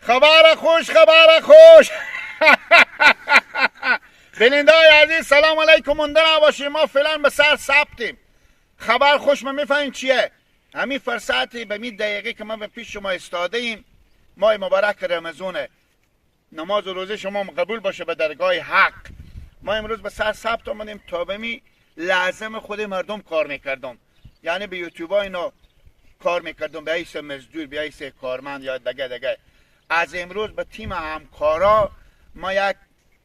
خبر خوش، خبر خوش. بیننده های عزیز، سلام علیکم. مونده نباشیم، ما فعلا به سر ثبتیم. خبر خوش ما میفهمیم چیه؟ همین فرصتی به می دقیقه که ما به پیش شما استاده ایم، ماه مبارک رمضونه، نماز و روزه شما قبول باشه به درگاه حق. ما امروز به سر ثبت آمدیم تا به می لازم خود مردم کار میکردم، یعنی به یوتیوب اینا کار میکردم، به حیث مزدور، به حیث کارمند یا دگه. از امروز به تیم همکارا ما یک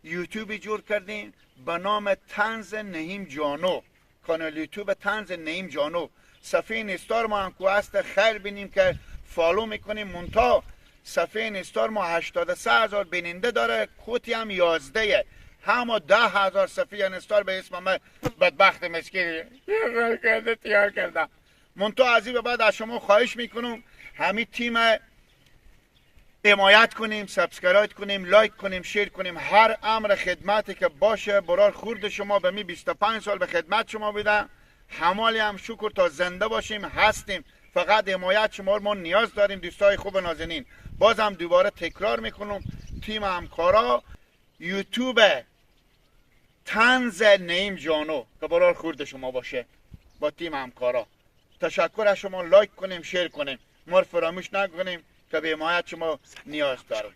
یوتیوبی جور کردیم به نام طنز نعیم جانو، کانال یوتیوب طنز نعیم جانو. صفحه اینستار ما هم کو هست، خیر بینیم که follow میکنیم. مونتا صفحه اینستار ما 83,000 بیننده داره، کوتی هم 11، همه 10,000 صفحه اینستار به اسم ما بدبخت مسکین کرده تیار کرده. مونتا از این به بعد از شما خواهش میکنم همین تیم حمایت کنیم، subscribe کنیم، like کنیم، share کنیم. هر امر خدمتی که باشه برار خورد شما به می 25 سال به خدمت شما بودم. همالی هم شکر تا زنده باشیم هستیم، فقط حمایت شما ما نیاز داریم. دوستای خوب نازنین، بازم دوباره تکرار میکنم، تیم همکارا یوتیوب طنز نعیم جانو که برار خورد شما باشه با تیم همکارا. تشکر از شما. like کنیم، share کنیم، ما رو فراموش نکنیم که به حمایت شما نیاز دارم.